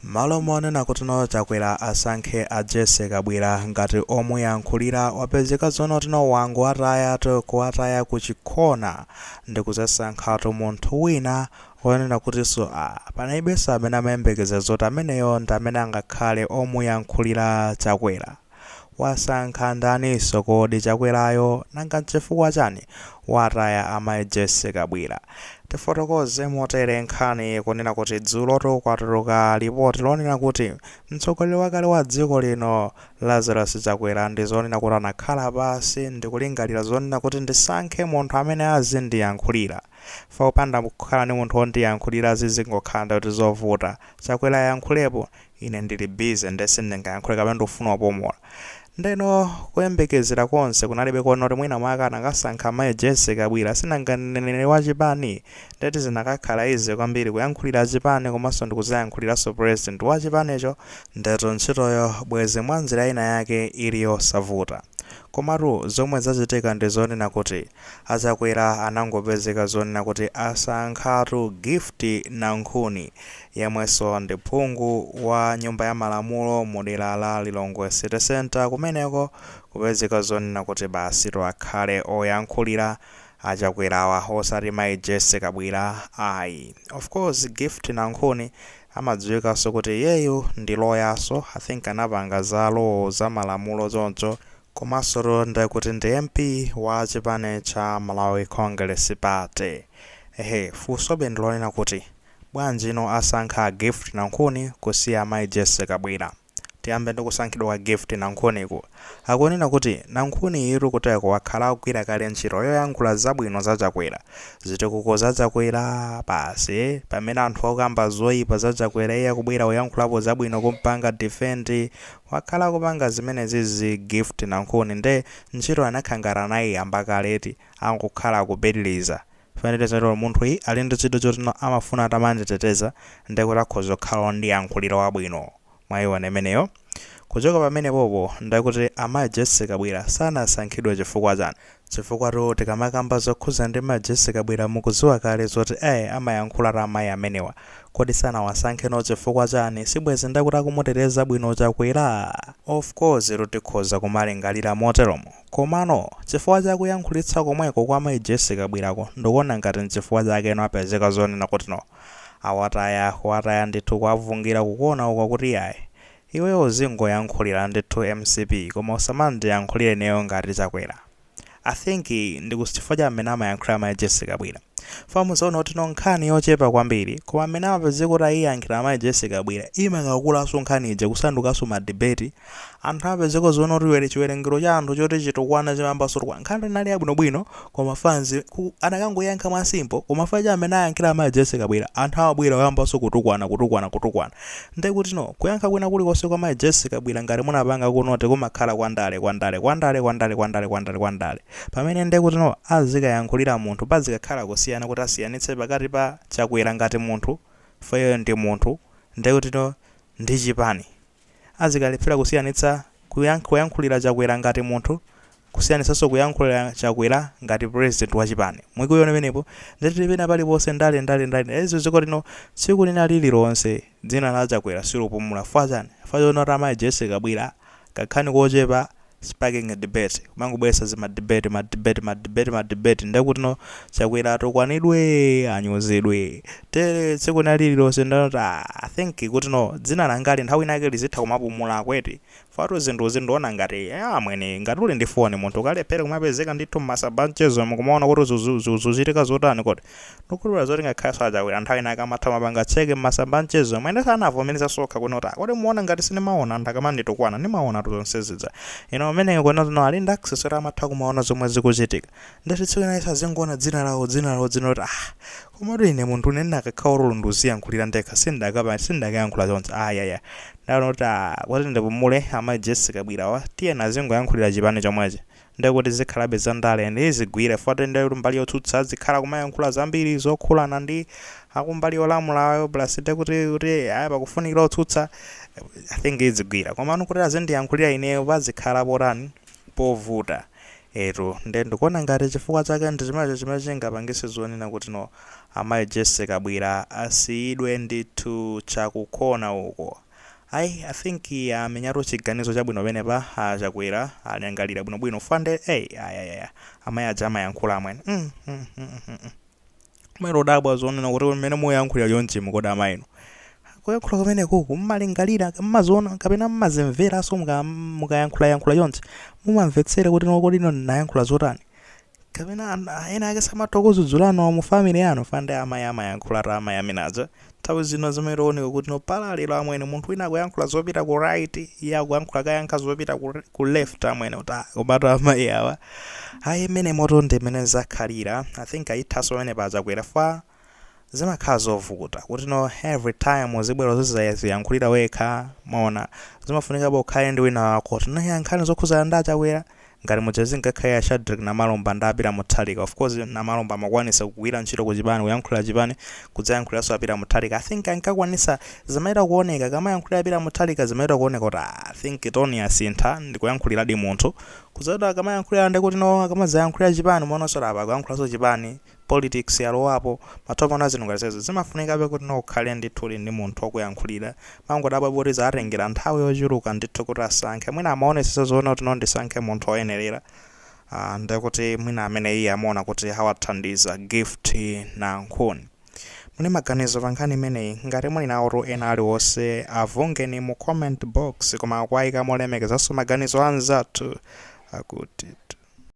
M'malo monena kuti no Chakwera asankhe a Jessie Kabwila ngati omuyankhulira, wapezeka zonoti no wangowatayatu kuwataya ku chikhona ndikuzasankhatu munthu wina onena kutinso ah panalibenso amene amayembekeza zoti ameneyo ndi amene angakhale omuyankhulira Chakwera. Wasankha ndaninso kodi Chakwerayo? Nanga nchifukwa chani wataya amayi Jessie Kabwila? Tifotokoze motere nkhani kunena kuti dzulotu kwatuluka lipoti lonena kuti mtsogoleri wakale wa dziko lino Lazarus Chakwera ndi zonena kuti anakhala pansi ndikulingalira zonena kuti ndisankhe munthu amene azindiyankhulira. Popanda kukhala ndi munthu wondiyankhulira zizingokhala ndikuti zovuta. Chakwera ayankhulepo ine ndili busy nde sindingayankhule kapena ndikufuna kupumula. Ndeno kuyembekezera konse kunalibe konoti mwina mwake anakasankha mayi Jessie Kabwila sinanga mneneri wa chipani ndeti zinakakhala easy kwambiri kuyankhulira chipani komanso ndikuzayankhuliranso president wa chipanicho ndetu ntchitoyo bwezi mwanjira ina yake ili yosavuta. Komatu zomwe zachitika ndi zonena kuti A Chakwera anangopezeka zonena kuti asankhatu Gift Nankhuni yemwenso ndi phungu wa nyumba ya malamulo mu dera la Lilongwe City Centre kumeneko kupezeka zonena kuti basitu akhale oyankhulira a Chakwerawa osati mayi Jessie Kabwila ayi. Of course Gift Nankhuni amadziwikanso kuti iyeyu ndi loyaso I think anapanga za law za malamulo choncho Komansotu ndekuti ndi MP wa chipani cha Malawi Congress Party. Ehe, funsobe ndilonena kuti, bwanjino asankha a Gift Nankhuni kusiya mayi Jessie Kabwila? Tiyambe ndi kusankhidwa kwa Gift Nankhuniku. Akunena kuti Nankhuniyitu kuteko wakhala akugwira kale ntchito yoyankhula zabwino za Chakwera. Zitukuko za Chakwera basi, pamene anthu akukamba zoipa za Chakwera iye akubwera kuyankhulapo zabwino kumpanga defend. Wakhala akupanga zimenezizi Gift Nankhuni nde ntchito anakhala ngati anayiyamba kale eti angokhala akupitiliza. Fanire munthuyi ali ndi chidwi choti no amafuna atamanditeteza ndekuti akhoza kukhala ondiyankhulira wabwino. Mwayiona imeneyo? Kuchoka pamenepopo ndekuti amayi Jessie Kabwila sanasankhidwe chifukwa chani? Chifukwatu tikamakamba zokhuza ndi mayi Jessie Kabwila mukudziwa kale zoti eh amayankhulatu amayi amenewa. Kodi sanawasankheno chifukwa chani? Sibwezi ndekuti akumuteteza bwino Chakwera? Of course tu tikhoza kumalingalira moteromo. Komano chifukwa cha kuyankhulitsa komweko kwa mayi Jessie Kabwilako ndikuona ngati nchifukwa chakeno apezeka zonena kuti no awataya kuwataya ndithu kuwavungira kukona uko kuti iyayi iweyo uzingoyankhulira ndithu mcp koma usamandiyankhulire ineyo ngati Chakwera. I think ndi chifukwa cha mmene amayankhulira mayi Jessie Kabwila. Chifukwa muzaona kuti no nkhani yochepa kwambiri koma mmene amapezeka kuti ayiyankhira mayi Jessie Kabwila imakakulanso nkhani ija kusandukanso ma debate. Anthu amapezeka zoona kuti chiwerengero cha anthu choti chitukwana chimayambanso kutukwana. Nkhani inali yabwinobwino koma fans anakangoyankha mwa simple koma chifukwa cha mmene ayankhira mayi Jessie Kabwila anthu amabwera kuyambanso kutukwana kutukwana kutukwana. Ndekuti no kuyankha kwina kulikonse kwa mayi Jessie Kabwila ngati munapanga kunoti kumakhala kwa ndale kwa ndale kwa ndale kwa ndale kwa ndale kwa ndale kwa ndale. Pamene ndekuti no azikayankhulira munthu pazikakhala kusiyana kuti asiyanitse pakati pa Chakwera ngati munthu chifukwa iyeyo ndi munthu ndekuti no ndi chipani. Azikalephera kusiyanitsa kuyankhulira Chakwera ngati munthu kusiyanitsanso kuyankhulira Chakwera ngati president wa chipani. Mukuiona pamenepo? Ndiye tili pena paliponse ndale ndale ndale. Izo ziko lino tsiku lina lililonse dzina la Chakwera silupumula. Chifukwa chani? Chifukwa choona kuti amayi Jessie Kabwila kakhani kochepa sparking a debate kumangobweretsa zima debate ma debate ma debate ma debate ndekuti no Chakwera atukwanidwe anyozedwe tere tsiku lina lililonse ndanoti ah, I think kuti no dzina langali nthawi inake lizitha kumapumulako eti fatu zinthuzi ndiona ngati amwene ngati uli ndi foni munthu ukalephera kumapezeka ndithu mmasamba mchezo mukumaona kuti zuchitika zotani kodi ndikukhulupirira zoti ngakhalenso a Chakwera nthawi inake amatha mapanga check mmasamba mchezo mwene sanavomereza sokha kuti oti kodi muona ngati sindimaona anthu akamanditukwana ndimaona tu zonse zidza ino amene kuona zino ali ndi access kuti amatha kumaona zomwe zikuchitika ndati tsiku lina azingoona dzina lawo dzina lawo dzina loti ah komatu ine munthu ine ndakakhala uli ndiuziyankhulira ndekha sindakapa sindakayankhula chonse ayaya ndaona kuti ah kuti ndipumule amayi Jessie Kabwila tiyena azingoyankhulira chipani chomwechi ndekuti zikhalabe zandale ndi zigwire foti ndi mbali yotsutsa zikhala kumayankhula zambiri zokhulana ndi akumbali yolamulayo plus ndekuti kuti aya pakufunikira otsutsa I think izigwira komano kuti azindiyankhulira ineyo pazikhala potani povuta. Etu, nde ndikuona ngati chifukwa chake ndi chimenecho chimene chingapangise zonena kuti no, amayi Jessie Kabwila asiyidwe ndithu chakukhona uko. Ayi, I think amenyatu chiganizo chabwino penepa. Achakwera alingalira bwinobwino fande. Ey, ayayaya, amayi aja amayankhula amwene. Mwero dabwa zonena kuti mmene muyankhulira chonchi, kodi amayinu kuyankhula kumene kuku mmalingalira, mmaziona kapena mmazimveranso? Mukayankhulayankhula chonchi, mumamvetsera kuti no, kodi ino ndinayankhula zotani? Kapena ena ake samatha kudzudzulano mu family yanu? Fande amayi amayankhula ta amayi amene aja nthawi zino zimene oneka kuti no, parallel amwene. Munthu wina akuyankhula zopita ku right, iye akuyankhula kayankha zopita ku left amwene, kuti ah, komatu amayi awa ayi. Mmene moto ndi mmene zakhalira. I think ayithaso pamene pachakwera fa zimakhala zovuta kuti no, every time uzibwera uziziyankhulira wekha. Maona, zimafunika ukhale ndi wina wako tinayankhani zokhuzana ndi achakwera, ngati muja zingakhale ya Shadrack Namalomba ndi a Peter Mutharika. Of course, Namalomba amakwanisa kugwira ntchito ku chipani, kuyankhulira chipani, kudzayankhuliranso a Peter Mutharika. I think ankakwanisa, zimaita kuoneka kamayankhulira a Peter Mutharika, zimaita kuoneka kuti ah, I think tone yasintha, ndikuyankhuliradi munthu. Kuzati akamayankhulira ndi kuti no, akamazayankhulira chipani, umaonanso apa akuyankhulanso chipani, politics yalowapo. Mathopano zinthu ngati zimenezo zimafunikabe kuti no, ukhale ndithu ndi munthu wokuyankhulira. Mangodabwa kuti zatengera nthawi yochuluka ndithu kuti asankhe. Mwina amaonesesa zoona kuti no, ndisankhe munthu woyenerera, ndekuti mwina amene iye amaona kuti awathandiza, Gift Nankhuni. Muli maganizo pa nkhani imeneyi? Ngati muli nawo ena aliwonse, avungeni mu comment box, koma akuayika molemekezanso maganizo anzathu akuti.